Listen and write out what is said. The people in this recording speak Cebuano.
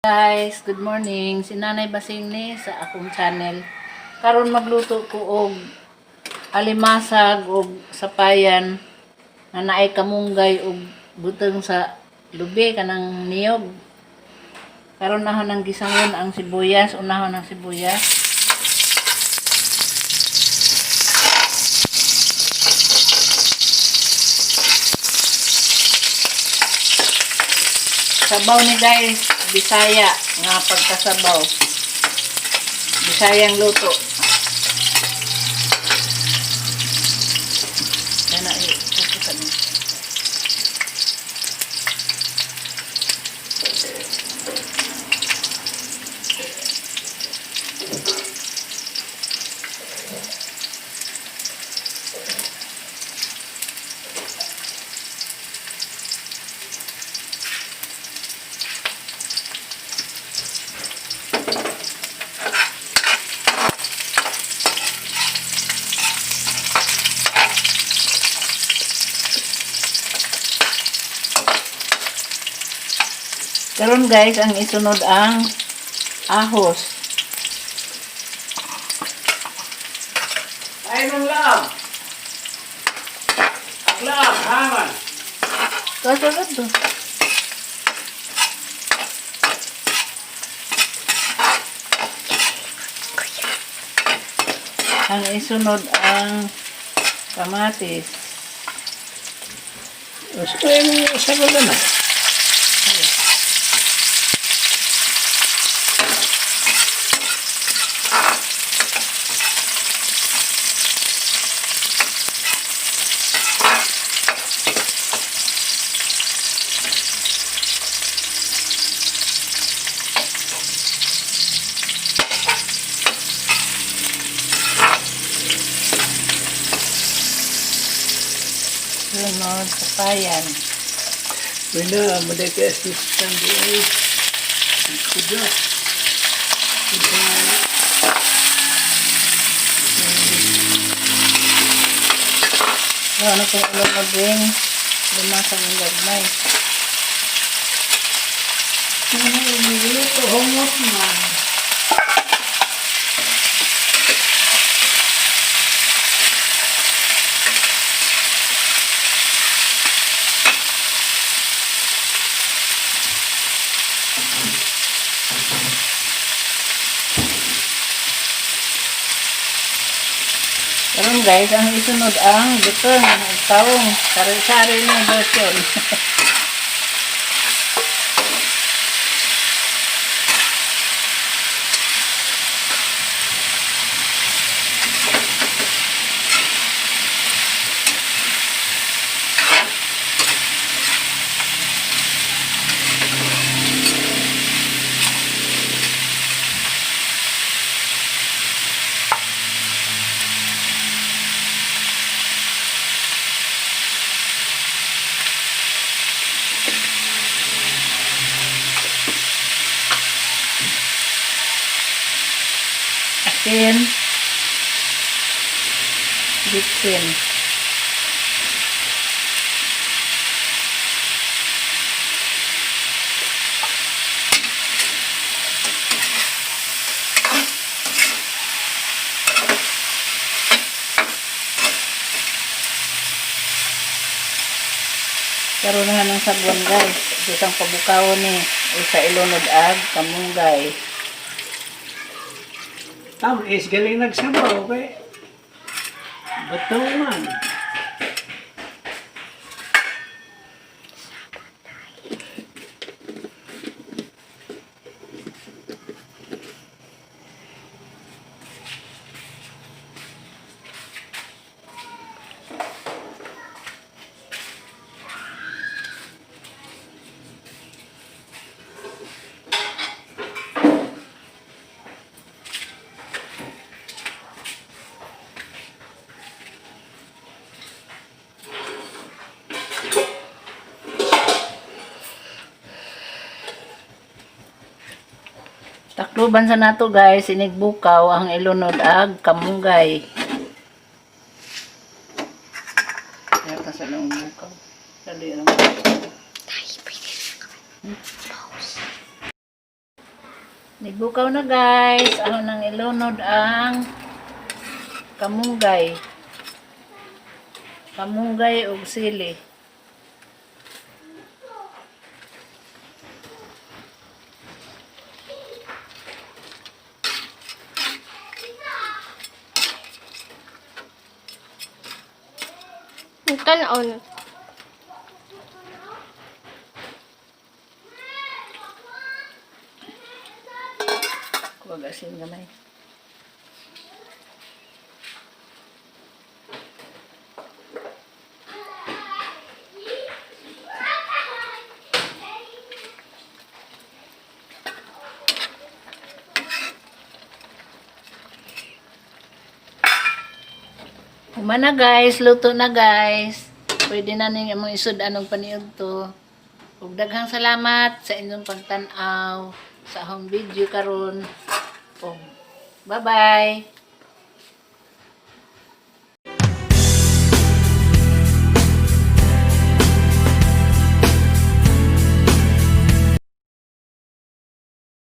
Guys, good morning. Si Nanay Basing ni sa akong channel. Karon magluto ko og alimasag og sapayan na naay kamunggay og buteng sa lubi kanang niyog. Karon nahon ang gisangon ang sibuyas, unahon ang sibuyas. Sabaw ni guys, Bisaya nga pagkasabaw. Bisayang luto. Yan na, eh, pupusan mo. Karon guys, ang isunod ang ahos. Ay, ng laab. Ang laab, haman. Kasunod to. Ang isunod ang kamatis. Ay, sagot na. Sunod, papayan. Wala, maday ka assistant di ay. Kuda. Kuda. Ano kung ulo maging lumasag ang gagmay. Ano, niluluto, humot man. Karon guys, ang isunod ang butong, ang taong, sari-sari na version. Asin, bitsin. Karon na ng sabon guys. Isang pabukaw ni isa ilunod ag kamunggay. Tam, is galing nagsabaw, okay? Bato man. Takluban sa nato guys, inigbukaw ang ilunod ag kamunggay. Kaya ka sa lang bukaw. Dali lang. Nigbukaw na, guys. Ako nang ilunod ang kamunggay. Kamunggay ug sili. Ang tanaw na. Kuwag asin gamay. Human na, guys, luto na, guys. Pwede na ning among isud anong paniud to. Ug daghang salamat sa inyong pagtan-aw sa akong video karon. Ug bye-bye.